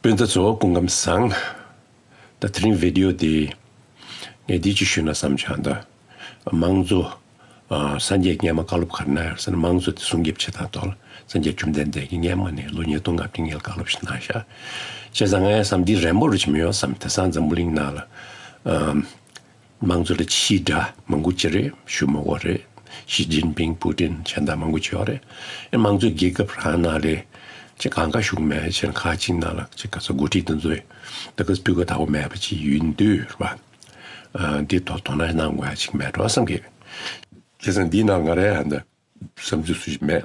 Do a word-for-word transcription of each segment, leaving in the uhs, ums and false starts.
སྤུན་ཟླ་ཚོ་སྐུ་ཁམས་བཟང་། ད་དེ་རིང་བི་ཌི་ཡོ་འདི་ངས་འདི་ཅིག་ཞུས་ན་བསམ་བྱུང་། ད་དམངས་གཙོ། ཨ། སངས་རྒྱས་སྔས་མ་བཀའ་སློབ་ག་རེ་གནང་ཡོད་ཟེར་ན། དམངས་གཙོ་དེ་སྲུང་སྐྱོབ་བྱེད་སྟངས་ཐོག་ལ་སངས་རྒྱས་བཅོམ་ལྡན་འདས་ཀྱིས་སྔས་མ་ནས་ལོ་ཉིས་སྟོང་ལྔ་བཅུ་ང་ལ་བཀའ་སློབ་ཞིག་གནང་ཤག་བྱས་ཙང་ངས་བསམ་འདི་རན་པོ་རུ་ཅིག་མི་ཡོང་བསམ། དེང་སང་འཛམ་བུ་གླིང་ནང་ལ། ཨ། དམངས་གཙོ་ལ་ཕྱིའི་དགྲ་མང་པོ་ཅིག་རེད། ཞུ་མོ་གོ་རེད། ཞི་ཅིན་ཕིང་། པུ་ཏིན། གཞན་དག་མང་པོ་ཅིག་ཡོད་རེད། ཨེ། དམངས་གཙོའི་རྒྱལ་ཁབ་རང་ནང་ལ་ཅིག་གང་ག་ཞུགས་མེད་ཅན་ཁག་ཅིག་ནང་ལ་ཅིག་ག་ཚོད་འགོ་ཁྲིད་དེ་ཚོས་ད་ག་སྤུས་ཀ་དག་པོ་མེད་པ་ཅིག་ཡིན་དུས་རེད་པ། ཨ། འདི་ཐོག་དོ་སྣང་གནང་དགོས་ཡ་ཅིག་མེད་འགྲོ་བསམ་གི། བྱས་ཙང་འདི་ནང་ང་རའི་ཧ་ད་བསམ་ཚུལ་སུ་ཞིག་མེད།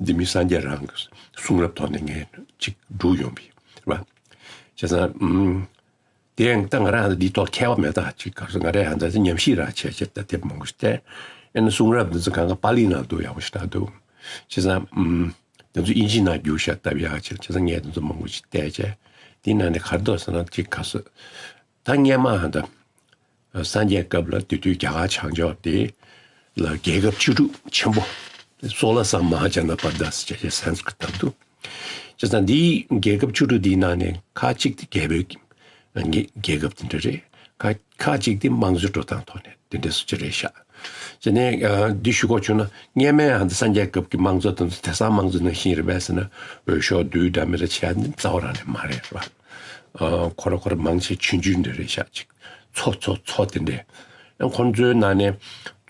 འདི་མི་སངས་རྒྱས་རང་གི་གསུང་རབ་ཐོག་ནས་ངས་ཅིག་བསྒྲུབས་ཡོང་བ་རེད་པ། བྱས་ཙང་། ཨུམ། དེ་ཡང་ད་ང་རང་འདི་ཐོག་མཁས་པ་མེད། ད་ཅིག་ག་ཚོད་ང་རས་ཧ་ད་ཉམས་ཞིབ་རང་བྱས་བྱས་ད་དེབ་མང་པོ་ཞིག་བལྟས། ཨེ་ན་གསུང་རབ་འདི་ཚོ་གང་ག་པཱ་ལི་ནང་འདུག་ཡག་པོ་ཞིག་ད་འདུག་བྱས་ཙང་། ཨུམ། འདི་ཚོ་དབྱིན་ཇི་ནང་བསྒྱུར་བཞག་སྟབས་ཡག་ཆེ། བྱས་ཙང་ངས་འདི་ཚོ་མང་པོ་ཞིག་བལྟས་བྱས། དེའི་ནང་ནས་ག་རེ་འདུག་ཟེར་ན་ཅིག་ག་ཚོད། ད་སྔས་མ་ཧ་ད། སངས་རྒྱས་སྐབས་ལ་དེ་དུས་རྒྱ་གར་བྱང་ཕྱོགས་དེ་ལ་རྒྱལ་ཁབ་བཅུ་དྲུག་ཆེན་པོ། སོ་ལ་ས་མ་ཧཱ་ཇ་ན་པ་དྷ་ཟེར་བྱས་སན་སྐྲིཏ་ཐོག་ཏུ། བྱས་ཙང་འདིའི་རྒྱལ་ཁབ་བཅུ་དྲུག་འདིའི་ནང་ནས་ཁག་གཅིག་དེ་རྒྱལ་པོའི་རྒྱལ་ཁབ་དེ་འདྲ་རེད། ཁག་ཁག་གཅིག་དེ་དམངས་གཙོའི་འགྲོ་སྟངས་ཐོག་ནས་དེ་འདྲ་སུ་ཅི་རེད་ཤག་བྱས་ནས་འདི་ཞུ་དགོས་བྱུང་ན། སྔས་མའི་ཧ་ད་སངས་རྒྱས་སྐབས་ཀྱི་དམངས་གཙོ་དང་དེང་སང་དམངས་གཙོ་ནང་བཞིན་རེད་པས་ཟེར་ན། འོས་ཤོག་བསྡུས་འདྲ་མི་འདྲ་བྱས་ནས་རྩ་བ་རང་ནས་མ་རེད་ར། ཨ། ཁོ་ར་ཁོ་ར་མང་ཆེ་ཆུང་ཆུང་འདྲ་རེད་ཤག་ཅིག་ཚོ་ཚོ་ཚོ་དེ་འདྲས། ཨ། ཁོ་ཚོའི་ནང་ནས་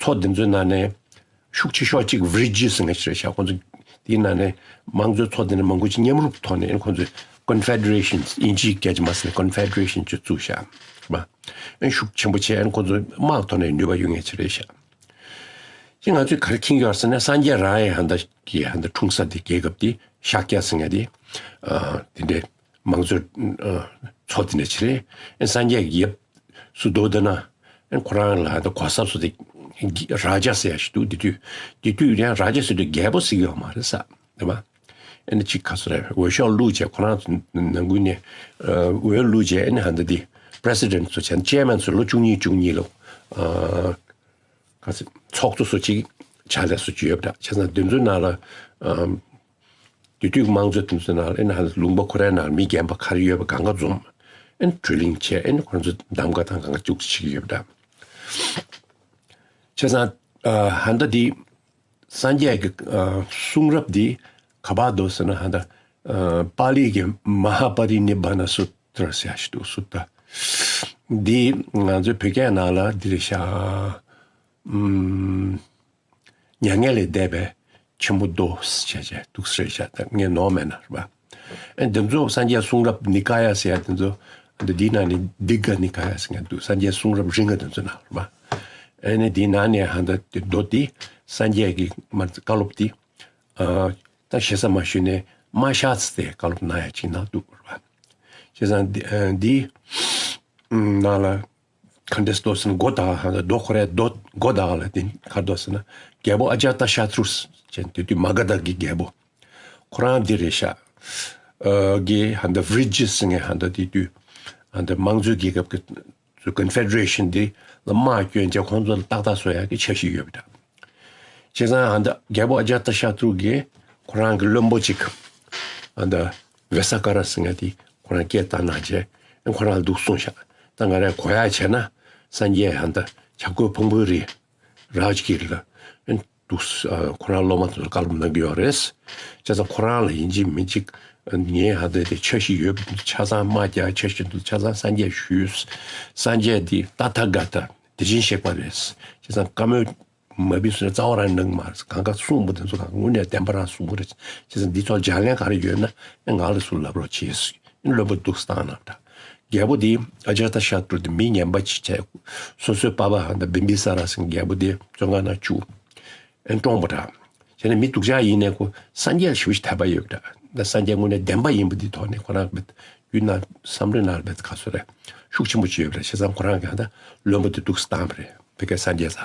ཚོ་དེ་ཚོའི་ནང་ནས་ཤུགས་ཆེ་ཤོས་གཅིག་བྷི་རི་ཇི་ཟེར་མཁན་ཞིག་རེད་ཤག་ཁོ་ཚོ་དེའི་ནང་ནས་དམངས་གཙོའི་ཚོ་དེ་འདྲ་མང་པོ་ཅིག་མཉམ་རུབ་ཐོག་ནས། ཨ། ཁོ་ཚོས་ཀོན་ཕེ་ཌི་རེ་ཤན། དབྱིན་ཇིའི་སྐད་ཆ་མ་ཟེར་ན་ཀོན་ཕེ་ཌི་རེ་ཤན་ཅིག་བཙུགས་ཤག་རེད་པ། ཨ། ཤུགས་ཆེན་པོ་བྱས། ཨ། ཁོ་ཚོ་དམག་ཐོག་ནས་ནུས་པ་ཡོད་མཁན་ཅིག་རེད་ཤག་ཅིག་ང་ཚོས་ག་རེ་མཁྱེན་གྱི་ཡོད་ཟེར་ན། སངས་རྒྱས་རང་ཡང་ཧ་ད་གི་ཧ་ད་འཁྲུངས་ས་དེ། རྒྱལ་ཁབ་དེ་ཤཱཀྱ་ཟེར་མཁན་དེ། ཨ། དེ་འདྲའི་དམངས་གཙོའི། ཨ། ཚོ་དེ་འདྲ་ཅིག་རེད། ཨ། སངས་རྒྱས་ཀྱི་ཡབ་སུ་འདུག་ཟེར་ན། ཨ། ཁོ་རང་ལ་ད་གོ་ས་སུ་དེ་རཱ་ཇ་ཟེར་ཡ་ཞིག་འདུག་དེ་དུས་དེ་དུས་ཡང་རཱ་ཇ་ཟེར་དུས་རྒྱལ་པོ་ཟེར་གྱི་ཡོད་མ་རེད་ས། རེད་པ། ཨ་ནི་ཅིག་ག་ཚོད་རེད། འོས་ཤོག་བླུགས་བྱས་ཁོ་རང་ཚོ་ནང་ཁུལ་ནས། ཨ། འོས་བླུགས་བྱས། ཨ་ནི་ཧ་ད་དེ་པི་རེ་སི་ཌེན་ཊི་ཚོ་བྱས། ཅེར་མན་ཚོ་ལོ་བཅུ་གཉིས་བཅུ་གཉིས་ལོ། ཨ། ག་ཚོད་ཚོགས་གཙོ་སོགས་ཅིག་ཕྱག་ལས་སོགས་ཅིག་ཡོད་པ་འདྲ། བྱས་ཙང་དེ་ཚོའི་ནང་ལ། ཨམ། དེ་དུས་དམངས་གཙོ་དེ་ཚོའི་ནང་ལ། ཨེ་ན་ཧ་ད་ལུང་པ་ཁོ་རའི་ནང་ལ་མི་རྒན་པ་ག་རེ་ཡོད་པ་གང་ག་འཛོམས། ཨེ་ན་གྲོས་གླེང་བྱས། ཨེ་ན་ཁོ་ཚོ་གདམ་ག་དང་གང་ག་བཅུག་ཅིག་ཡོད་པ་འདྲ། བྱས་ཙང་། ཨ། ཧ་ད་དེ་སངས་རྒྱས་ཀྱི། ཨ། གསུང་རབ་འདི་ག་པར་འདུག་ཟེར་ན། ཧ་ད། ཨ། པཱ་ལི་གི་མ་ཧཱ་པ་རི་ནི་བྷཱ་ན་སུ་ཏྲ་ཟེར་ཡ་ཞིག་འདུག་སུ་ཏྲ། འདི་ང་ཚོའི་བོད་སྐད་ནང་ལ་འདི་རེད་ཤག་ཨུམ། མྱ་ངན་ལས་འདས་པའི་ཆེན་པོ་མདོ་ཟེར་བྱས་བྱས་འདུག་སེ་རེད་ཤག་ད་ངས་ནོར་མེད་ན་རེད་པ། ཨེ། འདི་ཚོ་སངས་རྒྱས་གསུང་རབ་ནི་ཀ་ཡ་ཟེར་ཡ་འདི་ཚོ། འདི་འདིའི་ནང་ནས་དིག་ག་ནི་ཀ་ཡ་ཟེར་མཁན་འདུག་སངས་རྒྱས་གསུང་རབ་རིང་ག་འདི་ཚོ་ནང་རེད་པ། ཨེ་ནི་འདིའི་ནང་ནས་ཧ་ད་དེ་མདོ་འདི་སངས་རྒྱས་ཀྱི་མ་བཀའ་སློབ་འདི། ཨ། ད་ཞེ་ས་མ་ཞུས་ནས་མ་ཤ་ཚ་དེ་བཀའ་སློབ་གནང་ཡ་ཅིག་ནང་འདུག་རེད་པ། བྱས་ཙང་འདི། ཨ། འདི་ནང་ལ་ག་འདྲས་འདུག་ཟེར་ན། མགོ་དག་ཧ་ད་མདོ་ཁོ་རའི་མདོ་མགོ་དག་ལ་དེ་ག་རེ་འདུག་ཟེར་ན། རྒྱལ་པོ་ཨ་ཇཱ་ཏ་ཤ་ཏྲུ་ཟེར་དེ་དུས་མ་ག་དྷ་གི་རྒྱལ་པོ་ཁོ་རང་འདི་རེད་ཤག་ཨ། གི་ཧ་ད་བྷི་རི་ཇི་ཟེར་མཁན་ཧ་ད་དེ་དུས་ཧ་ད་དམངས་གཙོའི་རྒྱལ་ཁབ་ཀྱི་ཀོན་ཕེ་ཌི་རེ་ཤན་འདི་ལ་དམག་བསྐྱོན་བྱས་ཁོང་ཚོ་ལ་ཏག་ཏག་བཟོ་ཡག་གི་འཆར་གཞི་ཡོད་པ་འདྲ། བྱས་ཙང་ཧ་ད་རྒྱལ་པོ་ཨ་ཇཱ་ཏ་ཤ་ཏྲུ་གིས་ཁོ་རང་གི་བློན་པོ་གཅིག་ཧ་ད་བེ་ས་ཀ་ར་ཟེར་མཁན་དེ་ཁོ་རང་སྐད་བཏང་གནང་བྱས། ཨ། ཁོ་རང་ལ་འདུག་གསུངས་ཤག་ད་ང་རས་གོ་ཡག་བྱས་ན། སངས་རྒྱས་ཧ་ད་བྱ་རྒོད་ཕུང་པོའི་རི་རཱ་ཇ་གིར་ལ། ཨ། འདུག་ཨ། ཁོ་རང་སློབ་མ་ཚོ་ལ་བཀའ་སློབ་གནང་གི་ཡོད་རེད། བྱས་ཙང་ཁོ་རང་ལ་ཡིན་གཅིག་མིན་གཅིག་ངའི་ཧ་ད་དེ་འཆར་གཞི་ཡོད་ཆ་ཚང་། དམག་རྒྱག་འཆར་གཞི་འདུག་ཆ་ཚང་སངས་རྒྱས་ཞུས། སངས་རྒྱས་འདི་ཏ་ཐཱ་ག་ཏ་དེ་བཞིན་གཤེགས་པ་རེད། བྱས་ཙང་བཀའ་མོལ་མ་ཕུལ་སོང་ན་རྩ་བ་རང་གནང་མ་རེད། གང་ག་གསུངས་པ་དེ་ཚོ་གང་དངོས་གནས་བདེན་པ་རང་གསུངས་པ་རེད། བྱས་ཙང་འདི་ཚོ་ལྗགས་ལན་ག་རེ་ཡོད་ན་ང་ལ་ཚུར་ལབ་རོགས་བྱེད། བློན་པོ་འདུག་སེ་བཏང་གནང་འདྲ། རྒྱལ་པོ་འདི་ཨ་ཇཱ་ཏ་ཤ་ཏྲུ་འདི་མི་ངན་པ་ཅིག་བྱས། སོ་སོའི་པ་ཕ་ཧ་ད་བིམ་བི་ས་ར་ཟེར་མཁན་རྒྱལ་པོ་འདི་བཙོན་ཁང་ནང་བཅུག་ཨེ། བཀྲོངས་པ་འདྲ། བྱས་ནས་མི་སྡུག་ཅག་ཡིན་ནའི་ཁོ་སངས་རྒྱས་ལ་ཞེ་པོ་ཅིག་དད་པ་ཡོད་པ་འདྲ། ད་སངས་རྒྱས་དངོས་གནས་བདེན་པ་ཡིན་པ་འདི་ཐོག་ནས་ཁོ་རང་གི་ཡུལ་ནང་བསམ་བློའི་ནང་ལ་བས་ག་ཚོད་རེད། ཤུགས་ཆེན་པོ་ཅིག་ཡོད་པ་རེད། བྱས་ཙང་ཁོ་རང་གིས་ཧ་ད་བློན་པོ་དེ་འདུག་སེ་བཏང་བ་རེད། བོད་སྐད་སངས་རྒྱས་ས་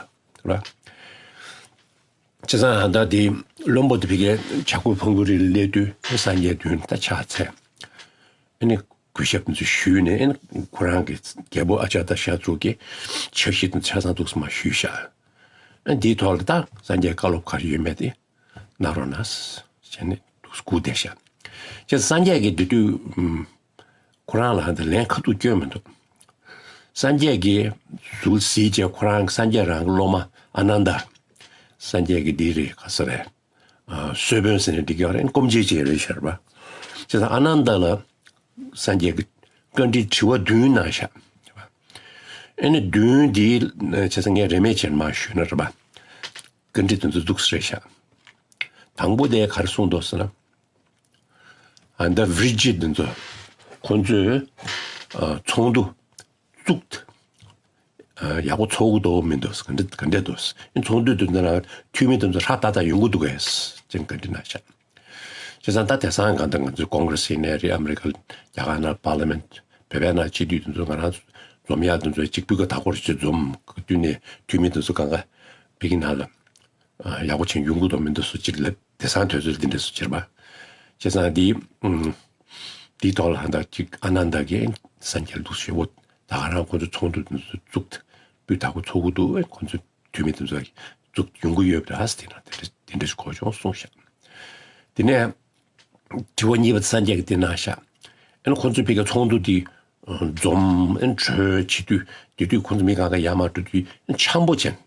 རེད། བྱས་ཙང་ཧ་ད་དེ་བློན་པོ་དེ་ཕ་གིར་བྱ་རྒོད་ཕུང་པོའི་རི་ལ་སླེབས་དུས་སངས་རྒྱས་མདུན་ད་ཕྱག་འཚལ། ཨ་ནི་གུས་ཞབས་དེ་ཚོ་ཞུས་ནས། ཨ་ནི་ཁོ་རང་གི་རྒྱལ་པོ་ཨ་ཇཱ་ཏ་ཤ་ཏྲུ་གི་འཆར་གཞི་དེ་ཆ་ཚང་འདུག་སེ་མར་ཞུས་ཤག་ཨ་ནི་དེའི་ཐོག་ལ་ད་སངས་རྒྱས་བཀའ་སློབ་ག་རེ་ཡོད་མེད་དེ་གནང་རོགས་གནང་ཟེར་ནས་འདུག་སེ་སྒུག་བསྡད་ཤག་བྱས་ཙང་སངས་རྒྱས་ཀྱིས་དེ་དུས་ཨམ་ཁོ་རང་ལ་ཧ་ད་ལན་ཁ་ཐུག་སྐྱོན་མི་འདུག་སངས་རྒྱས་ཀྱིས་ཟུར་གཟིགས་བྱས་ཁོ་རང་སངས་རྒྱས་རང་གི་སློབ་མ་ཨ་ནན་ད། སངས་རྒྱས་ཀྱིས་འདི་རེད་ག་ས་རེད། ཨ་གསོལ་དཔོན་ཟེར་ནས་འགྲིག་གི་རེད། སྐུ་མཆེད་ཅིག་རེད་ཤག་པ། བྱས་ཙང་ཨ་ནན་ད་ལ་སངས་རྒྱས་ཀྱིས་བཀའ་འདྲི་དྲི་བ་བདུན་གནང་ཤག་ཨེ་ནི་བདུན་འདི་བྱས་ཙང་ངས་རེ་མེད་ཅིག་མར་ཞུས་ན་རེད་པ། བཀའ་འདྲི་དེ་ཚོ་འདུག་སེ་རེད་ཤག་དང་པོ་དེ་ག་རེ་གསུངས་འདུག་ཟེར་ན། ཨ་ད་བྷི་རི་ཇིད་འདི་ཚོ་ཁོང་ཚོས་ཨ་ཚོགས་འདུ་བཙུགས། ཨ་ཡག་པོ་ཚོགས་ཀྱི་འདུག་མི་འདུག་ག་འདྲ་ག་འདྲ་འདུག་ཨ་ཚོགས་འདུ་དེ་ཚོ་ནང་འཐུས་མི་དེ་ཚོ་ཧྲ་ཏག་ཏག་ཡོང་གི་འདུག་གས་ཅེས་བཀའ་འདྲི་གནང་ཤག་བྱས་ཙང་ད་དེང་སང་གང་ལྟར་ང་ཚོའི་ཀོང་གྷི་རེ་སི་ཡིན་ནའི་རེད། ཨ་མི་རི་ཀ་རྒྱ་གར་ནང་པར་ལི་མེན་ཊི། བོད་པའི་ནང་སྤྱི་འཐུས་དེ་ཚོ་ང་རང་ཚོ་འཛོམས་ཡག་དེ་ཚོ་གཅིག་སྤུས་ཀ་དག་པོ་རེ་ཅིག་འཛོམས་ཀྱི་དུས་ནས་འཐུས་མི་དེ་ཚོ་གང་ག་བི་གི་ནང་ལ་ཨ་ཡག་པོ་ཅིག་ཡོང་གི་འདུག་མི་འདུག་སུ་གཅིག་ལབ། དེང་སང་དུས་ཚོད་འདི་འདྲ་སུ་བྱེད་པ། བྱས་ཙང་འདི་ཨུམ་འདིའི་ཐོག་ལ་ཧ་ད་ཅིག་ཨ་ནན་ད་གིས་སངས་རྒྱས་ལ་འདུག་ཞེ་པོ་ད་ག་རང་ཁོང་ཚོ་ཚོགས་འདུ་འདི་ཚོ་བཙུགས་སྤུས་དག་པོ་ཚོགས་ཀྱི་འདུག་ཁོང་ཚོ་འཐུས་མི་དེ་ཚོ་བཙུགས་ཡོང་གི་ཡོད་པ་རེད། དེ་ན་དེ་འདྲ་དེ་འདྲ་ཞིག་གོ་བྱུང་གསུངས་ཤག་དེ་ནས། དྲི་བ་གཉིས་པ་དེ་སངས་རྒྱས་ཀྱིས་དེ་གནང་ཤག་ཨ་ནི་ཁོང་ཚོས་ཕ་གིའི་ཚོགས་འདུ་དེ་འཛོམས་ཨ་ནི་གྲོས་བྱེད་དུས་དེ་དུས་ཁོང་ཚོ་མི་གང་ག་ཡར་མར་འགྲོ་དུས་འཆམ་པོ་བྱས།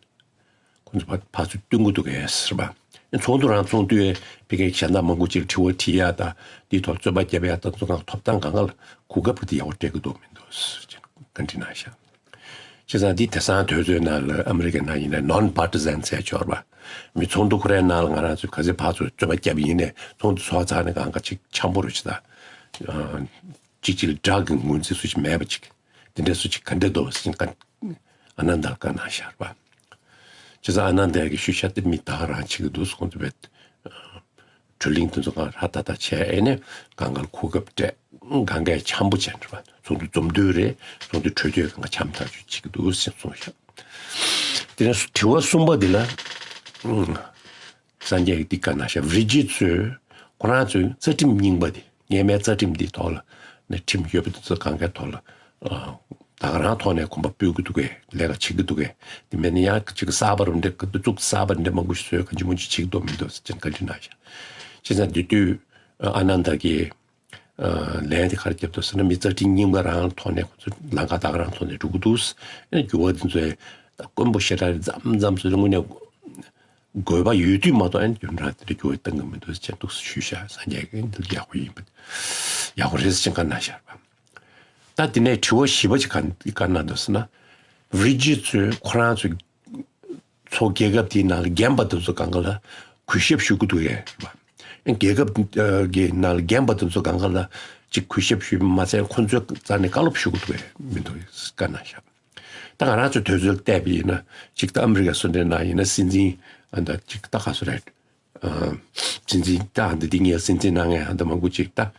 ཁོང་ཚོ་ཕར་ཕར་ཚུར་སྟོན་གྱི་འདུག་གས་ཟེར་བ། ཨ་ནི་ཚོགས་འདུ་རང་ཚོགས་དུས་ཕ་གིའི་གཞན་དག་མང་པོ་ཅིག་ལ་དྲི་བ་དྲི་ཡ་དང་དེའི་ཐོག་རྩོད་པ་རྒྱབ་ཡ་དང་ཚོ་གང་ཐོབ་ཐང་གང་ག་ལ་གོ་སྐབས་དེ་ཡག་པོ་སྤྲད་ཀྱི་འདུག་མི་འདུག་ཟེར་བཀའ་འདྲི་གནང་ཤག་བྱས་ཙང་འདི་དེང་སང་དུས་ཚོད་ནང་ལ་ཨ་མི་རི་ཀའི་ནང་ཡིན་ན་non partisan ཟེར་ཆོག་རེད་པ། མི་ཚོགས་འདུ་ཁོ་རའི་ནང་ལ་ང་རང་ཚོས་ག་ཚོད་ཕར་ཚུར་རྩོད་པ་བརྒྱབ་ཡིན་ནའི་ཚོགས་འདུ་ཚོགས་ཚར་ནས་གང་ག་ཅིག་འཆམ་པོ་རུ་ཅིག་དང་། གཅིག་གཅིག་ལ་དགྲ་གི་ངོས་འཛིན་སུ་ཞིག་མེད་པ་ཅིག་དེ་འདྲ་སུ་ཅིག་ག་འདྲ་འདུག་ཟེར་བཀའ་ཨ་ནན་ད་ལ་བཀའ་གནང་ཤག་རེད་པ། བྱས་ཙང་ཨ་ནན་ད་གིས་ཞུས་ཤག་དེ་མི་ད་ག་རང་བྱེད་ཀྱི་འདུག་ཁོང་ཚོ་བས། གྲོས་གླེང་དེ་ཚོ་གང་ཧྲ་ཏག་ཏག་བྱས་ཨེ་ནས་གང་ག་ལ་གོ་སྐབས་སྤྲད། གང་གས་འཆམ་པོ་བྱས་འགྲོ་བ་ཚོགས་འདུ་འཛོམས་དུས་རེད། ཚོགས་འདུ་གྲོལ་དུས་གང་ག་འཆམ་ཐག་ཆོད་བྱེད་ཀྱི་འདུག་ཟེར་གསུངས་ཤག་དེ་ནས་དྲི་བ་གསུམ་པ་འདི་ལ་ཨང་སངས་རྒྱས་ཀྱིས་འདི་བཀའ་གནང་ཤག་བི་རི་ཇིད་ཚོས་ཁོ་རང་ཚོའི་རྩ་ཁྲིམས་རྙིང་པ་འདི་སྔས་མའི་རྩ་ཁྲིམས་འདིའི་ཐོག་ལ་ནས་ཁྲིམས་ཡོད་པ་འདི་ཚོ་གང་གའི་ཐོག་ལ་ཨ་ད་ག་རང་ཐོག་ནས་གོམ་པ་སྤོས་ཀྱི་འདུག་གས། ལས་ཀ་བྱེད་ཀྱི་འདུག་གས། དེ་མིན་ན་ཡང་ཅིག་གསར་པ་རུ་འདྲ་གཙུག་གསར་པ་འདྲ་མང་པོ་ཞིག་བཟོས་གང་ཅི་མང་ཅི་བྱེད་ཀྱི་འདུག་མི་འདུག་ཟེར་བཀའ་འདྲི་གནང་ཤག་བྱས་ཙང་དེ་དུས་ཨ་ནན་ད་གིས་ལན་དེ་ག་རེ་བརྒྱབ་འདུག་ཟེར་ན། མི་རྩ་ཁྲིམས་རྙིང་པ་རང་ཐོག་ནས་ཁོ་ཚོ་ལམ་ཁ་ད་ག་རང་ཐོག་ནས་འགྲོ་གི་འདུག་ཨ་ནི་འགྱུར་བ་འདི་ཚོས་ད་དཀོན་པོ་ཞེ་དྲག་རེད། མཚམས་མཚམས་སུ་དངོས་གནས་དགོས་པ་ཡོད་དུས་མ་གཏོགས་ཨ་ནི་རྒྱུན་རང་དེ་འདྲ་འགྱུར་བ་གཏོང་གི་མི་འདུག་ཅེས་འདུག་ཞུས་ཤག་སངས་རྒྱས་ཀྱིས་འདི་ཡག་པོ་ཡིན་པ་ཡག་པོ་རེད་ཅེས་བཀའ་གནང་ཤག་རེད་པ། ད་དེ་ནས་དྲི་བ་བཞི་པ་ཅིག་ག་བཀའ་གནང་འདུག་ཟེར་ན། བི་རི་ཇིད་ཚོས་ཁོ་རང་ཚོའི་ཚོ་རྒྱལ་ཁབ་དེའི་ནང་ལ་རྒན་པ་དེ་ཚོ་གང་ག་ལ་གུས་ཞབས་ཞུ་གི་འདུག་གས། རྒྱལ་ཁབ་ཀྱི་ནང་ལ་རྒན་པ་དེ་ཚོ་གང་ག་ལ་ཅིག་གུས་ཞབས་ཞུས་པ་མ་ཚད་ཁོ་ཚོའི་རྩ་ནས་བཀའ་སློབ་ཞུ་གི་འདུག་གས་མི་འདུག་བཀའ་གནང་ཤག་ད་ང་རང་ཚོའི་དུས་ཚོད་བལྟས་པ་ཡིན་ན་ཅིག་ད་ཨ་མི་རི་ཀ་སུ་འདྲའི་ནང་ཡིན་ན་སྲིད་འཛིན་ཨ་ད་ཅིག་ད་ག་སུ་རེད། སྲིད་འཛིན་ད་འདི་འདི་ངའི་སྲིད་འཛིན་གནང་མཁན་ཧ་ད་མང་པོ་ཅིག་ད་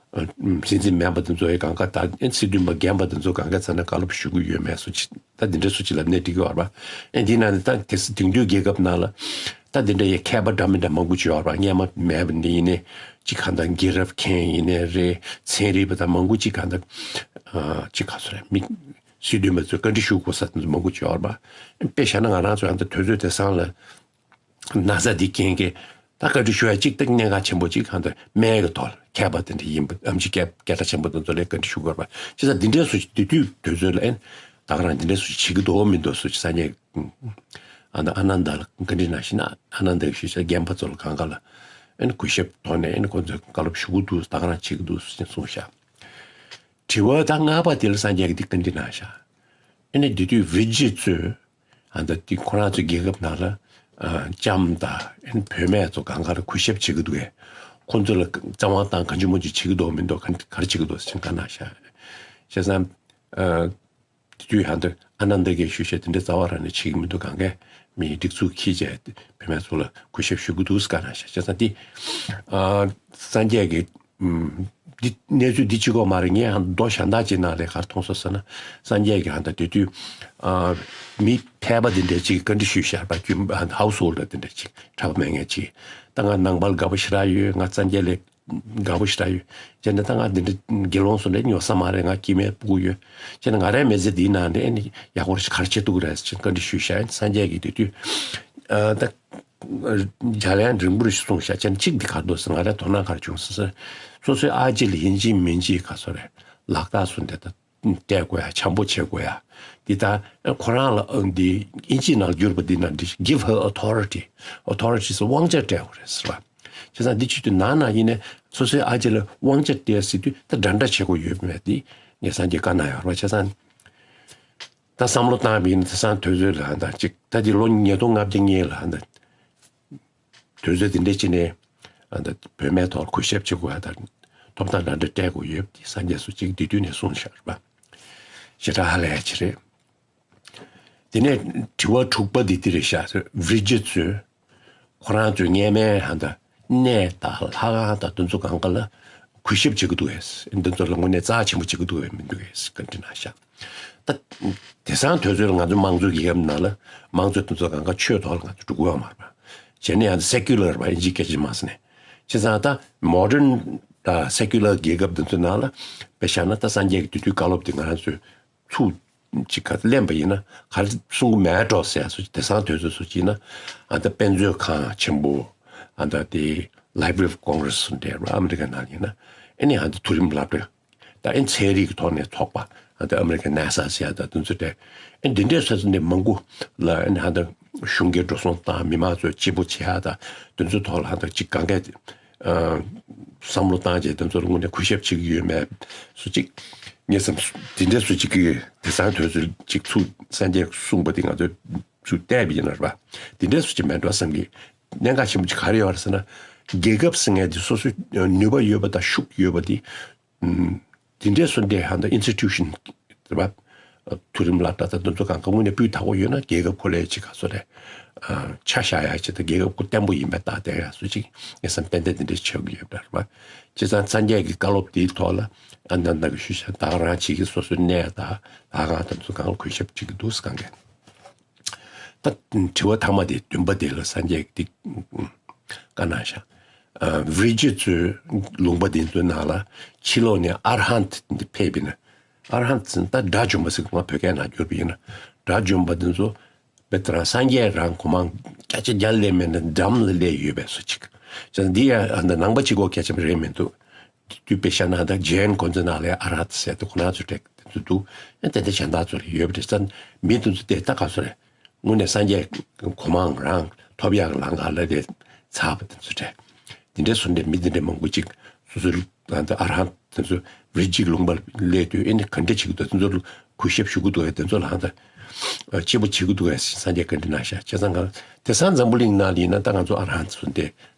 སྲིད་འཛིན་མིན་པ་དེ་ཚོ་ཡི་གང་ག་ད་སྲིད་དོན་པ་རྒན་པ་དེ་ཚོ་གང་ག་ཚ་ན་བཀའ་སློབ་ཞུ་གི་ཡོད་མེད་སུ་ཅི་ད་འདི་འདྲ་སུ་ཅི་ལབ་ནས་འགྲིག་གི་ཡོད་རེད་པ། ཨེ་འདི་ན་ནི་ད་དེ་སྲིད་དེང་དུས་རྒྱལ་ཁབ་ནང་ལ་ད་འདི་འདྲ་ཡི་མཁས་པ་འདྲ་མི་འདྲ་མང་པོ་ཅིག་ཡོད་རེད་པ། སྔས་མ་མེད་པ་འདི་ཡིན་ནའི་ཅིག་གང་ད་རྒན་རབས་མཁན་ཡིན་ནའི་རེད། ཚན་རིག་པ་དང་མང་པོ་ཅིག་གང་ད་ཅིག་ག་སུ་རེད་མི་སྲིད་དོན་པ་ཚོས་བཀའ་འདྲི་ཞུ་དགོས་ས་དེ་ཚོ་མང་པོ་ཅིག་ཡོད་རེད་པ། དཔེ་བཞག་ན་ང་རང་ཚོ་ཡང་ད་དུས་ཚོད་དེང་སང་ལ། ན་ཚ་འདི་རྐྱེན་གྱིས་ད་བཀའ་འདྲི་ཞུ་ཡ་གཅིག་ད་གནད་འགག་ཆེན་པོ་གཅིག་གང་ལྟར་སྨན་གྱི་ཐོག་ལ་མཁས་པ་དེ་འདྲ་ཡིན་པ་ཨེམ་ཆི་སྐད་སྐད་གྲགས་ཆེན་པོ་དེ་ཚོ་ལ་བཀའ་འདྲི་ཞུ་དགོས་པ་བྱས་ཙང་འདི་འདྲའི་སུ་ཞིག་དེ་དུས་དུས་ཚོད་ལ་ཨེ་ད་ག་རང་འདི་འདྲའི་སུ་ཞིག་བྱེད་ཀྱི་འདུག་མི་འདུག་སུ་ཞིག་སངས་རྒྱས་ཨ་ནི་ཨ་ནན་ད་ལ་བཀའ་འདྲི་གནང་ཞིག་ན་ཨ་ནན་ད་གིས་ཞུས་ཚེ་རྒན་པ་ཚོ་ལ་གང་ག་ལ་ཨེ་ནི་གུས་ཞབས་ཐོག་ནས་ཨེ་ནི་ཁོང་ཚོས་བཀའ་སློབ་ཞུ་གི་འདུག་ད་ག་རང་བྱེད་ཀྱི་འདུག་སུ་ཞིག་གསུངས་ཤག་དྲི་བ་ད་ལྔ་པ་དེ་ལ་སངས་རྒྱས་ཀྱིས་འདི་བཀའ་འདྲི་གནང་ཤག་ཨེ་ནི་དེ་དུས་བི་རི་ཇི་ཚོས་ཨ་ད་དེ་ཁོ་རང་ཚོའི་རྒྱལ་ཁབ་ནང་ལ་ཨ་ལྕམ་དང་ཨེ་ནི་བུད་མེད་ཚོ་གང་ག་ལ་གུས་ཞབས་བྱེད་ཀྱི་འདུག་གས། ཁོ་ཚོ་ལ་བཙན་དབང་བཏང་གང་ཅི་མང་ཅི་བྱེད་ཀྱི་འདུག་མི་འདུག་ག་ག་རེ་བྱེད་ཀྱི་འདུག་ཟེར་བཀའ་གནང་ཤག་བྱས་ཙང་ཨ་དེ་དུས་ཧ་ད་ཨ་ནན་ད་གིས་ཞུས་ཤག་དེ་འདྲ་རྩ་བ་རང་ནས་བྱེད་ཀྱི་མི་འདུག་གང་གས་མིའི་སྒྲིག་འཛུགས་ཁྱེར་བྱས་བུད་མེད་ཚོ་ལ་གུས་ཞབས་ཞུ་གི་འདུག་ཟེར་བཀའ་གནང་ཤག་བྱས་ཙང་དེ་ཨ་སངས་རྒྱས་ཀྱིས་ཨམ། འདི་གནས་ཚུལ་འདི་གཅིག་པོ་མ་རེད། ངས་ཧ་མདོ་གཞན་དག་ཅིག་ནང་ལ་ག་རེ་མཐོང་སོང་ཟེར་ན། སངས་རྒྱས་ཀྱིས་ཧ་ད་དེ་དུས་ཨ་མི་ཕལ་པ་འདི་འདྲའི་ཅིག་བཀའ་འདྲི་ཞུས་ཤག་པ། རྒྱུན་ཨ་ཧའུ་སི་ཧོལ་ཌར་འདི་འདྲ་ཅིག་གྲྭ་པ་མེད་མཁན་ཅིག་ད་ང་ནང་པ་ལ་དགའ་པོ་ཞེ་དྲག་ཡོད། ང་སངས་རྒྱས་ལ་དགའ་པོ་ཞེ་དྲག་ཡོད། བྱས་ན་ད་ང་འདི་འདྲ་དགེ་སློང་ཚོ་འདྲ་ཉོ་ས་མ་རེད། ང་སྐྱེ་དམན་ཕྲུ་གུ་ཡོད། བྱས་ན་ང་རའི་མི་ཚེ་འདིའི་ནང་ནས་ཨ་ནི་ཡག་པོ་ག་རེ་བྱེད་ཐུབ་ཀྱི་རེད་ཅེས་བཀའ་འདྲི་ཞུས་ཤག་སངས་རྒྱས་ཀྱིས་དེ་དུས་ཨ་ད། འཇལ་ཡང་འབྲིང་པོར་གསུངས་བཞག་ཅན་གཅིག་འདི་ག་འདུག་ཟེར་ང་རའི་དོ་སྣང་གར་བྱུང་ཟེར། སོ་སོའི་ཨ་ཅེ་ལ་ཡིན་གཅིག་མིན་གཅིག་ག་སོ་རེད། ལག་རྟགས་སུ་འདི་ལྟ་སྤྲད་དགོས་ཡ། བྱམས་པོ་བྱེད་དགོས་ཡ། འདི་ལྟ་ཁོ་རང་ལ་འདི་ཨིན་ཇི་ནང་བསྒྱུར་པ་འདི་ན་འདི་give her authority, authority ཟེར་དབང་ཆ་སྤྲད་དགོས་རེད་ཟེར་བ། བྱས་ཙང་འདི་ཆུ་དུས་ནང་ན་ཡིན་ནས་སོ་སོའི་ཨ་ཅེ་ལ་དབང་ཆ་སྤྲད་ཟེར་དུས་ད་འདྲ་འདྲ་བྱེད་དགོས་ཡོད་མེད་འདི་ངས་སངས་རྒྱས་བཀའ་གནང་ཡོད་རེད་བ། བྱས་ཙང་ད་བསམ་བློ་བཏང་བ་ཡིན་ན་དེང་སང་དུས་ཚོད་ལ་ད་ཅིག་ད་འདི་ལོ་ཉིས་སྟོང་ལྔ་བརྒྱ་ལྔ་ལ་ད། དུས་ཚོད་འདི་འདྲའི་ཅི་ནས་ཨ་ད་བུད་མེད་ཐོག་གུས་ཞབས་བྱེད་དགོས་ཨ་ད་ཐོབ་ཐང་འདྲ་འདྲ་སྤྲད་དགོས་ཡོད་དེ་སངས་རྒྱས་སུ་ཅིག་འདི་དུས་ནས་གསུངས་བཞག་པ། ཞེ་དྲག་ཧ་ལས་ཡ་ཅི་རེད། དེ་ནས་དྲི་བ་དྲུག་པ་འདི་འདི་རེད་ཤག་ཟེར། བི་རི་ཇི་ཚོས་ཁོ་རང་ཚོའི་སྔས་མའི་ཨ་ད་གནས་དང་ལྷ་ཁང་དང་དེ་ཚོ་གང་ག་ལ་གུས་ཞབས་བྱེད་ཀྱི་འདུག་གས། འདི་ཚོ་ལ་དངོས་གནས་རྩ་ཆེན་པོ་བྱེད་ཀྱི་འདུག་གས་མི་འདུག་གས་བཀའ་འདྲི་གནང་ཤག་ད་དེང་སང་དུས་ཚོད་ལ་ང་ཚོ་དམངས་གཙོའི་རྒྱལ་ཁབ་ནང་ལ་དམངས་གཙོ་དེ་ཚོ་གང་ག་ཆོས་ཐོག་ལ་ང་ཚོ་འགྲོ་གི་ཡོད་མ་རེད་པ། བྱས་ནས་ཡང་སེ་ཀུ་ལར་པ་ཨིན་ཇིའི་སྐད་ཆ་མ་ཟེར་ནས། བྱས་ཙང་ད་མོ་ཌན་དང་སེ་ཀུ་ལར་རྒྱལ་ཁབ་དེ་ཚོའི་ནང་ལ་དཔེ་བཞག་ན་ད་སངས་རྒྱས་ཀྱི་དུས་དུས་བཀའ་སློབ་དེ་ང་རང་ཚོས་ཚུར་ཅིག་ག་ལེན་པ་ཡིན་ན་ག་རེ་གསུང་གི་མེད་འགྲོ་ཟེར་སུ་དེང་སང་དུས་ཚོད་སུ་ཅིག་ན་ཨ་ད་དཔེ་མཛོད་ཁང་ཆེན་པོ་ཨ་ད་དེ་Library of Congress་འདྲ་ར་ཨ་མི་རི་ཀ་ནང་ཡིན་ན་ཨ་ནི་ཨ་ད་མཐོ་རིམ་སློབ་གྲྭ། ད་ཨེ་ཚན་རིག་གི་ཐོག་ནས་ཚོགས་པ་ཨ་ད་ཨ་མི་རི་ཀའི་NASA་ཟེར་ཡ་ད་དེ་ཚོ་དེ་ཨེ་འདི་འདྲའི་ས་ཚོ་འདི་མང་པོ་ལ་ཨེ་ཧ་ད་གཞུང་གི་འགྲོ་སོང་བཏང་མི་མང་ཚོས་སྐྱིད་པོ་བྱེད་ཡ་ད་དེ་ཚོ་ཐོག་ལ་ཧ་ད་ཅིག་གང་གས་བསམ་བློ་བཏང་རྗེས་དེ་ཚོ་ལ་དངོས་གནས་གུས་ཞབས་བྱེད་ཀྱི་ཡོད་མེད་སུ་ཅིག་ངས་བསམ་འདི་འདྲའི་སུ་ཅིག་གི་དེང་སང་དུས་ཚོད་ཅིག་ཚུགས་སངས་རྒྱས་གསུངས་པ་འདི་ང་ཚོས་ཚུར་བལྟས་པ་ཡིན་ན་རེད་པ། འདི་འདྲའི་སུ་ཅིག་མེད་འགྲོ་བསམ་གི། གནད་འགག་ཆེན་པོ་ཅིག་ག་རེ་ཡོད་རེད་ཟེར་ན། རྒྱལ་ཁབ་ཟེར་མཁན་དེ་སོ་སོའི་ནུས་པ་ཡོད་པ་དང་ཤུགས་ཡོད་པ་དེ། ཨུམ། དེ་འདྲའི་སོ་འདྲའི་ཧ་ད་ཨིན་སི་ཊི་ཊུ་ཤན་རེད་པ། མཐོ་རིམ་སློབ་གྲྭ་དང་དེ་ཚོ་གང་ག་དངོས་གནས་སྤུས་དག་པོ་ཡོད་ན་རྒྱལ་ཁབ་ཁོ་ལས་ཅིག་ག་ཚོད་རེད། ཨ། ཆ་བཞག་ཡ་ཅིག་དང་རྒྱལ་ཁབ་ཁོ་བརྟན་པོ་ཡིན་པའི་རྟགས་དེ་ཡ་སུ་ཅིག་ངས་བསམ་ཏན་ཏན་དེ་འདྲའི་ཆགས་ཀྱི་ཡོད་པ་རེད་པ། བྱས་ཙང་སངས་རྒྱས་ཀྱི་བཀའ་སློབ་དེའི་ཐོག་ལ་ཨ་ནཱ་ནང་གི་ཞུ་བྱ་ད་ག་རང་བྱེད་ཀྱི་སོ་སོའི་གནས་དང་ལྷ་ཁང་དེ་ཚོ་གང་ལ་གུས་ཞབས་བྱེད་ཀྱི་འདུག་གང་གས། ད་དྲི་བ་ཐ་མ་དེ་བདུན་པ་དེ་ལ་སངས་རྒྱས་ཀྱིས་བཀའ་གནང་བཞག་ཨ། བི་རི་ཇི་ཚོའི་ལུང་པ་དེ་ཚོའི་ནང་ལ་ཕྱི་ལོགས་ནས་ཨར་ཧན་ཏི་འདི་ཕེབས་པ་ཡིན་ན། ཨར་ཧན་ཏི་ཟེར་ན་ད་དགྲ་བཅོམ་པ་ཟེར་གི་ང་བོད་སྐད་ནང་བསྒྱུར་བ་ཡིན་ན་དགྲ་བཅོམ་པ་དེ་ཚོ་དཔེ་ལྟར་སངས་རྒྱས་རང་གོ་མང་སྐད་ཆ་རྒྱག་ལས་མེད་ན་འགྲམ་ལ་སླེབས་ཡོད་པའི་བཟོ་ཅིག་བྱས་ཙང་འདི་ཡང་ཨ་ད་ནང་པ་གཅིག་པོ་སྐད་ཆ་རེད་མི་འདུག་དུས་དཔེ་བཞག་ན་ད་ཇེན་ཁོ་ཚོའི་ནང་ལ་ཨ་ར་ཧཏ་ཟེར་དུས་ཁོ་རང་ཚོའི་གྲས་དེ་ཚོ་འདུག་ཨེ་དེ་འདྲ་གཞན་དག་ཚོ་ལ་ཡོད་པ་རེད་ཙང་མི་དེ་ཚོ་དེ་ད་ག་ཚོད་རེད། དངོས་གནས་སངས་རྒྱས་གོ་མང་རང་ཐོབ་ཡག་ལམ་ཁ་ལ་དེ་ཚར་བ་དེ་ཚོ་རེད། དེ་འདྲའི་བཟོ་འདྲའི་མི་དེ་འདྲའི་མང་པོ་ཅིག་སོ་སོའི་ད་ལྟ་ཨ་ར་ཧཏ་དེ་ཚོ་རི་ཇིག་ལུང་པ་སླེབས་དུས་ཨེ་ནི་ག་འདྲ་བྱེད་ཀྱི་འདུག་དེ་ཚོ་ལ་གུས་ཞབས་ཞུ་གི་འདུག་གས། དེ་ཚོ་ལ་ཧང་ད་གཅེས་པོ་བྱེད་ཀྱི་འདུག་གས་སངས་རྒྱས་བཀའ་འདྲི་གནང་ཤག་བྱས་ཙང་ག་དེང་སང་འཛམ་བུ་གླིང་ནང་ལ་ཡིན་ན་ད་ང་ཚོ་ཨ་ར་ཧཏ་ཚོ་འདི།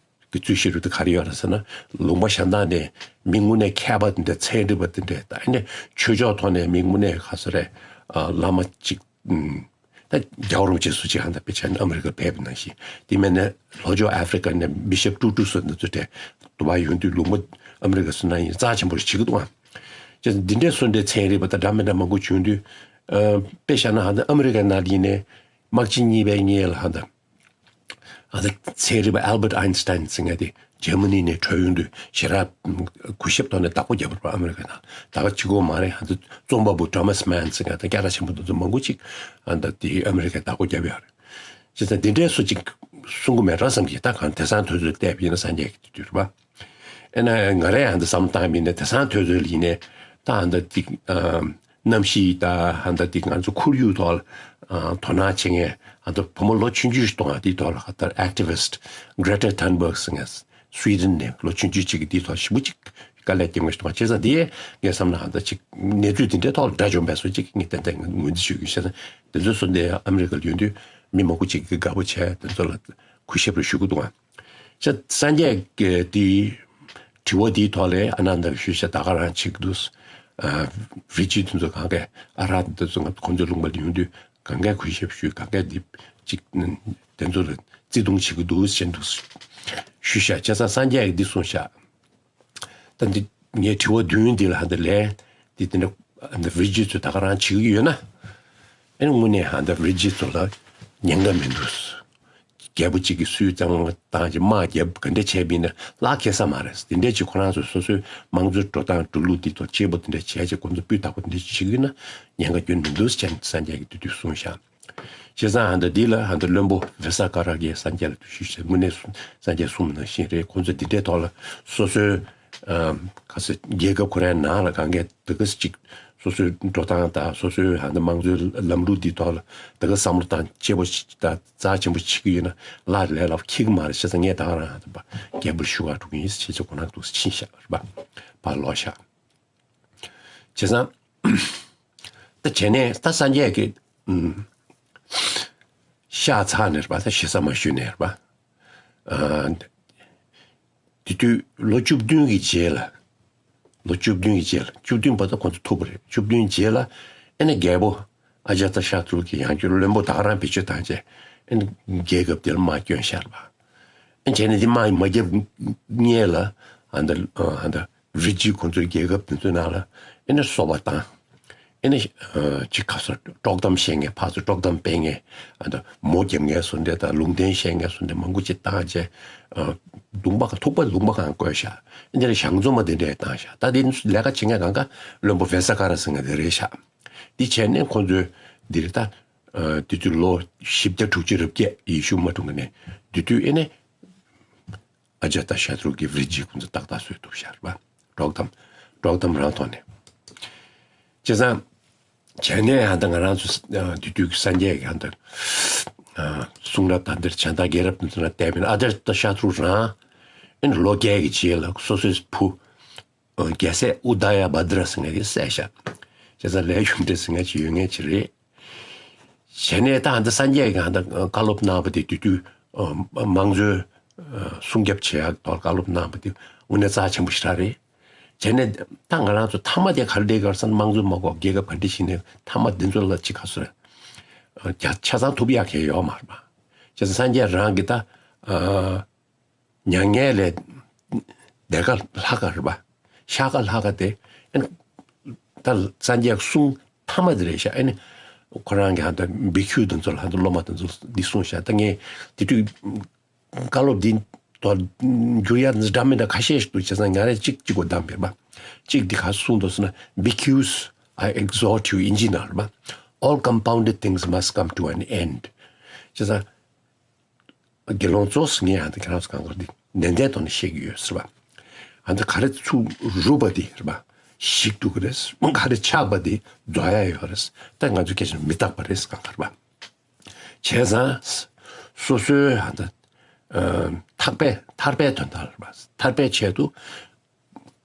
གི་རྩོད་གཞི་རུ་དེ་ག་རེ་ཡོད་རེད་ཟེར་ན། ལུང་པ་གཞན་དག་ནས་མི་དངོས་གནས་མཁས་པ་དེ་འདྲ་ཚན་རིག་པ་དེ་འདྲ་ད་ཨ་ནི་ཆོས་ཕྱོགས་ཐོག་ནས་མི་དངོས་གནས་ག་ཚོད་རེད། ཨ། བླ་མ་གཅིག་ཨུམ། ད་རྒྱལ་བ་རིན་པོ་ཆེ་སུ་གཅིག་ཧང་ད་དཔེ་ཆ་ནི་ཨ་མི་རི་ཀ་ཕེབས་པ་ནང་བཞིན་དེ་མིན་ན་ལྷོ་ཕྱོགས་ཨ་ཧྥི་རི་ཀ་ནས་བི་ཤོབ་ཀྲུ་ཀྲུ་སོགས་འདི་ཚོ་འདྲ་དུ་བ་ཡོང་དུས་ལུང་པ་ཨ་མི་རི་ཀ་སུ་ན་ཡིན་རྩ་ཆེན་པོ་རེ་བྱེད་ཀྱི་འདུག་ཨང་། ཅེས་འདི་འདྲའི་སུ་འདྲའི་ཚན་རིག་པ་དང་འདྲ་མི་འདྲ་མང་པོ་བྱུང་དུས། ཨ། དཔེ་བཞག་ན་ཧང་ད་ཨ་མི་རི་ཀ་ནང་ལ་ཡིན་ནས་དམག་ཆེན་གཉིས་པའི་སྔོན་ལ་ཧང་ད། ཨ་ད་ཚན་རིག་པ་ཨལ་བྷར་ཊ་ཨན་སི་ཊན་ཟེར་མཁན་དེ་འཇར་མ་ནི་ནས་བྲོས་ཡོང་དུས་ཞེ་དྲག་གུས་ཞབས་ཐོག་ནས་བདག་པོ་བརྒྱབ་པ་རེད་པ། ཨ་མི་རི་ཀ་ནང་ད་ག་གཅིག་པོ་མ་རེད། ཨ་ད་རྩོམ་པ་པོ་ཐོ་མཱ་སི་མཱན་ཟེར་མཁན་དང་སྐད་གྲགས་ཆེན་པོ་དེ་ཚོ་མང་པོ་ཅིག་ཨ་ད་དེ་ཨ་མི་རི་ཀས་བདག་པོ་བརྒྱབ་ཡོད་རེད། བྱས་ཙང་དེ་འདྲའི་སུ་ཅིག་གསུང་གི་མེད་འགྲོ་བསམ་གྱི། ད་གང་དེང་སང་དུས་ཚོད་བལྟས་པ་ཡིན་ན་སངས་རྒྱས་ཀྱི་དུས་རེད་པ། ཨེ་ན་ང་རས་ཨ་ད་བསམ་བློ་བཏང་མིན་ན་དེང་སང་དུས་ཚོད་ལ་ཡིན་ནའི་ད་ཨ་ད་ཅིག་ཨ། གནམ་གཤིས་དང་ཧ་ད་དེ་ང་ཚོ་ཁོར་ཡུག་ཐོག་ལ་དོ་སྣང་བྱེད་མཁན་ཧ་ད་བུ་མོ་ལོ་ཆུང་ཆུང་ཞིག་གཏོང་བ་དེའི་ཐོག་ལ་ཧ་ད་ཨེག་ཊི་བི་སི་ཊི་Greta Thunberg་ཟེར་མཁན་སུའི་ཌེན་ནས་ལོ་ཆུང་ཆུང་ཅིག་གིས་དེའི་ཐོག་ཞེ་པོ་ཅིག་དཀའ་ལས་རྒྱབ་མཁན་ཞིག་གཏོང་བ་བྱས་ཙང་དེ་ངས་བསམ་ན་ཧ་ད་ཅིག་གནས་ཚུལ་དེ་འདྲའི་ཐོག་ལ་དགྲ་བཅོམ་པའི་བཟོ་ཅིག་ངས་ཏན་ཏན་ངོས་འཛིན་ཞུ་གི་ཡོད། བྱས་ཙང་དེ་ཚོ་སུ་འདི་ཨ་མི་རི་ཀ་ལ་ཡོང་དུས་མི་མང་པོ་ཅིག་གིས་དགའ་པོ་བྱས་དེ་ཚོ་ལ་གུས་ཞབས་རེ་ཞུ་གི་འདུག་ཨང་། ཅེས་སངས་རྒྱས་ཀྱི་དེའི་དྲི་བ་དེའི་ཐོག་ལ་ཨ་ནཱ་ད་ཞུ་བྱ་ད་ག་རང་བྱེད་ཀྱི་འདུག་ཨ། བི་རི་ཇི་དེ་ཚོ་གང་གས་ཨ་ར་དེ་ཚོ་ང་ཁོང་ཚོའི་ལུང་པ་ལ་ཡོང་དུས་གང་གས་གུས་ཞབས་ཞུས། གང་གས་འདི་ཅིག་དེ་ཚོ་ལ་བརྩི་མཐོང་བྱེད་ཀྱི་འདུག་ཟེར་འདུག་ཞུས་བྱ། བྱས་ཙང་སངས་རྒྱས་ཀྱིས་འདི་གསུངས་བྱ། ད་འདི་ངའི་དྲི་བ་བདུན་འདི་ལ་ཧ་འདི་ལན་འདི་དེ་འདྲ་འདི་བི་རི་ཇི་ཚོས་ད་ག་རང་བྱེད་ཀྱི་ཡོད་ན། ཨེ་ནི་དངོས་གནས་ཧ་འདི་བི་རི་ཇི་ཚོ་ལ་ཉེན་ཁ་མི་འདུག་རྒྱལ་པོ་གཅིག་གིས་སུའི་བཙན་དབང་བཏང་ཅིག་དམག་རྒྱབ་ག་འདྲ་བྱས་པ་ཡིན་ན་བརླག་ཁེལ་ས་མ་རེད། དེ་འདྲས་ཅིག་ཁོ་རང་ཚོས་སོ་སོའི་དམངས་གཙོའི་འགྲོ་སྟངས་འགྲོ་ལུགས་འདི་ཐོག་གཅེས་པོ་དེ་འདྲས་བྱས་ཅིག་ཁོ་ཚོ་སྤུས་དག་པོ་དེ་འདྲས་ཅིག་བྱེད་ཀྱི་ཡོད་ན་ཉེན་ཁ་ཁྱོན་མི་འདུག་ཅེས་སངས་རྒྱས་ཀྱིས་དེ་དུས་གསུངས་ཤག་བྱས་ཙང་ཧ་ད་འདི་ལ་ཧ་ད་བློན་པོ་བེ་ས་ཀ་ར་གིས་སངས་རྒྱས་ལ་འདུ་ཤེས་བྱས། དངོས་གནས་སངས་རྒྱས་གསུངས་པ་ནང་བཞིན་རེད། ཁོང་ཚོས་འདི་འདྲའི་ཐོག་ལ་སོ་སོའི་ཨམ་ག་ཟེར་རྒྱལ་ཁབ་ཁོ་རའི་ནང་ལ་གང་གས་དེ་ག་ཅིག་སོ་སོའི་འགྲོ་སྟངས་དང་སོ་སོའི་ཧ་ད་དམངས་གཙོའི་ལམ་ལུགས་འདི་ཐོག་ལ་དེ་ག་བསམ་བློ་བཏང་ཆེ་པོ་ཅིག་དང་རྩ་ཆེན་པོ་བྱེད་ཀྱི་ཡོད་ན་སླར་ལས་སླ་པོ་འཁྱེར་གྱི་མ་རེད། བྱས་ཙང་ངས་ད་ག་རང་ཧ་ད་པ་རྒྱལ་པོར་ཞུ་བ་འགྲོ་གི་ཡིན་ཞེས་ཁོ་རང་འདུག་ཕྱིན་བཞག་རེད་པ། ཕར་ལོག་བཞག་བྱས་ཙང་། ད་བྱས་ནས་ད་སངས་རྒྱས་ཀྱིས་ཨུམ་གཤེགས་ཚར་ནས་རེད་པ། ད་ཞེ་ས་མ་ཞུས་ནས་རེད་པ། ཨ་དེ་དུས་ལོ་བཅུ་བདུན་གྱི་རྗེས་ལ། ལོ་བཅུ་བདུན་གྱི་རྗེས་ལ་བཅུ་བདུན་བར་དུ་ཁོང་ཚོ་ཐུག་པ་རེད། བཅུ་བདུན་རྗེས་ལ་ཨེ་ནི་རྒྱལ་པོ་ཨ་ཇ་ཏ་ཤ་ཏྲུ་གི་ཡང་བསྐྱར་བློན་པོ་ད་ག་རང་བེད་སྤྱོད་བཏང་བྱས་ཨེ་ནི་རྒྱལ་ཁབ་དེ་ལ་དམག་བསྐྱོན་བཞག་པ། ཨེ་བྱས་ནས་དེ་དམག་མ་བརྒྱབ་སྔོན་ལ་ཨ་ད་ཨ་ད་རི་ཇི་ཁོང་ཚོའི་རྒྱལ་ཁབ་དེ་ཚོའི་ནང་ལ་ཨེ་ནི་སོ་པ་བཏང་། ཨེ་ནི་ཨ་ཅིག་ག་ས་དཀྲོག་གཏམ་བཤད་མཁན། ཕར་ཚུར་དཀྲོག་གཏམ་སྤེལ་མཁན། ཨ་ད་མོ་རྒྱབ་མཁན་བཟོ་འདྲ་དང་ལུང་བསྟན་བཤད་མཁན་བཟོ་འདྲ་མང་པོ་ཅིག་བཏང་བྱས། ཨ་ལུང་པ་གང་ཐུག་པ་ལུང་པ་གང་བཀོད་བཞག་ཨེ་འདི་ལ་ཞང་བཙོང་མ་དེ་འདྲས་བཏང་བཞག་ད་དེ་ལས་ཀ་བྱེད་མཁན་གང་ག་བློན་པོ་བེ་ས་ཀ་ར་ཟེར་མཁན་དེ་རེད་བཞག་འདི་བྱས་ནས་ཁོང་ཚོས་འདིར་ད་ཨ་དེ་དུས་ལོ་བཞི་བརྒྱ་དྲུག་ཅུ་རེ་བརྒྱད་ཡེ་ཤུ་མ་འཁྲུངས་ནས་དེ་དུས་ཨེ་ནི་ཨ་ཇ་ཏ་ཤ་ཏྲུ་གི་རི་ཇི་ཁོང་ཚོ་ཏག་ཏག་བཟོས་འདུག་བཞག་རེད་པ། དཀྲོག་གཏམ་དཀྲོག་གཏམ་རང་ཐོག་ནས། བྱས་ཙང་། བྱས་ནས་ཧ་ད་ང་རང་ཚོ་ཨ་དེ་དུས་ཀྱི་སངས་རྒྱས་ཀྱི་ཧ་ད་ཨ་གསུང་རབ་དང་འདིར་བྱས་ད་རྒྱལ་རབས་དེ་ཚོ་ལ་བལྟས་པ་ཡིན་ན་ཨ་ཇ་ཏ་ཤ་ཏྲུ་རང་ཨེ་ནི་ལོ་བརྒྱད་ཀྱི་རྗེས་ལ་སོ་སོའི་བུ་ཨ་རྒྱལ་སྲས་ཨུ་དཱ་ཡ་བྷ་དྲ་ཟེར་མཁན་དེ་བསད་བཞག་བྱས་ཙང་ལས་རྒྱུ་འབྲས་ཟེར་མཁན་ཅིག་ཡོད་མཁན་ཅིག་རེད། བྱས་ནས་ད་ཧ་ད་སངས་རྒྱས་ཀྱིས་ཧ་ད་བཀའ་སློབ་གནང་བ་དེ་དེ་དུས་ཨ་དམངས་གཙོའི་ཨ་སྲུང་སྐྱོབ་བྱེད་ཡག་ཐོག་བཀའ་སློབ་གནང་བ་དེ་དངོས་གནས་རྩ་ཆེན་པོ་ཞིག་རང་རེད། བྱས་ནས་ད་ང་རང་ཚོ་མཐའ་མ་དེ་ག་རེ་རེད་ག་རེ་ཟེར་ན་དམངས་གཙོ་མ་དགོས་རྒྱལ་ཁབ་ག་འདྲ་ཞིག་ནས་མཐའ་མ་འདི་ཚོ་ལ་ཅིག་ག་ཚོད་རེད། ཆ་ཆ་ཚང་ཐུབ་ཡག་གང་ཡོད་མ་རེད་པ། བྱས་ཙང་སངས་རྒྱས་རང་གིས་ད་ཨ་མྱ་ངན་ལས་འདས་ཁ་ལྷག་ག་རེད་པ། ཤག་ཁ་ལྷག་ག་དེ་ཨ་ནི་ད་སངས་རྒྱས་གསུང་མཐའ་མ་དེ་རེད་ཤག་ཨ་ནི་ཁོ་རང་གིས་ཧ་ད་བི་ཁྱུ་དེ་ཚོ་ལ་ཧ་ད་སློབ་མ་དེ་ཚོ་འདི་གསུངས་ཤག་ད་ངས་དེ་དུས་བཀའ་སློབ་འདི་དོར་འགྱུར་ཡ་འདྲ་མི་འདྲ་ཁ་ཤས་ཤིག་འདུག་བྱས་ཙང་ང་རས་གཅིག་གཅིག་གོ་བདམས་པས་པ། གཅིག་འདི་ག་གསུངས་འདུག་ཟེར་ན། Bhikkhus, I exhort you. ཨིན་ཇི་ནང་རེད་པ། All compounded things must come to an end. བྱས་ཙང་དགེ་སློང་ཚོ་ངས་ཧ་ད་ཁྱེད་རང་ཚོ་གང་ག་འདི་ནན་ཏན་ཐོག་ནས་བཤད་ཀྱི་ཡོད་ཟེར་བ། ཧ་ད་ག་རེ་ཚུར་རུབ་པ་འདི་རེད་པ། ཞིག་འདུག་གི་རེད། ག་རེ་ཆགས་པ་འདི་རྫོགས་ཡ་ཡོད་རེད། ད་ང་ཚོ་སྐད་ཆ་མི་རྟག་པ་རེད་གང་ག་རེད་པ། བྱས་ཙང་། སོ་སོའི་ཧ་ད་ཨ་ཐར་པའི་ཐར་པའི་དོན་དག་རེད་པ། ཐར་པའི་ཆེད་དུ་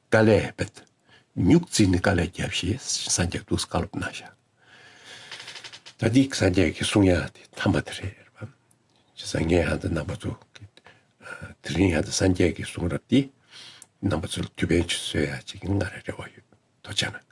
དཀའ་ལས་འབད། སྨྱུག་བརྩིས་ནས་དཀའ་ལས་བརྒྱབ་ཞེས་སངས་རྒྱས་འདུག་བཀའ་སློབ་གནང་བཞག་ད་འདི་སངས་རྒྱས་ཀྱིས་གསུང་ཡ་དེ་ཐ་མ་དེ་རེད་པ། བྱས་ཙང་ངས་ཧ་ད་རྣམ་པ་ཚོ་གི་ཨ་དེ་རིང་ཧ་ད་སངས་རྒྱས་ཀྱི་གསུང་རབ་འདི་རྣམ་པ་ཚོར་དུས་ཕན་ཅིག་བཟོ་ཡ་ཅིག་ང་རའི་རེ་བ་ཡོད། ཐུགས་རྗེ་གནང་།